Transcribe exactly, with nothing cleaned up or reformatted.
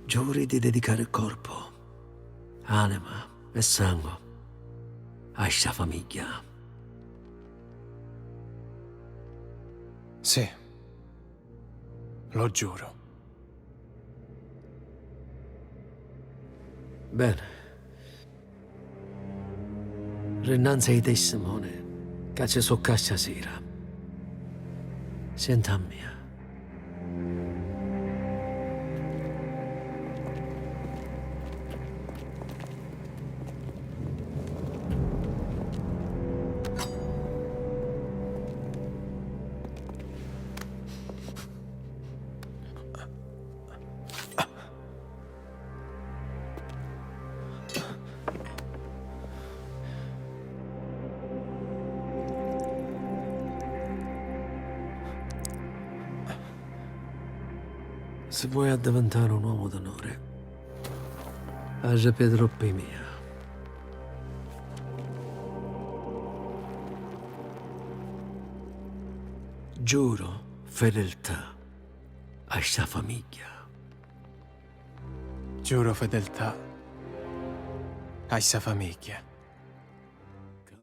Giuri di dedicari corpu, anima e sangu a sta famigghia. Sì, lo giuro. Bene. Rinnanzi ai testimoni ca ci su ccà stasira. Sienti a mia. Si voi addivintari un omu d'onuri, arripiti pi mia. Giuro fedeltà a sta famigghia. Giuro fedeltà a sta famigghia.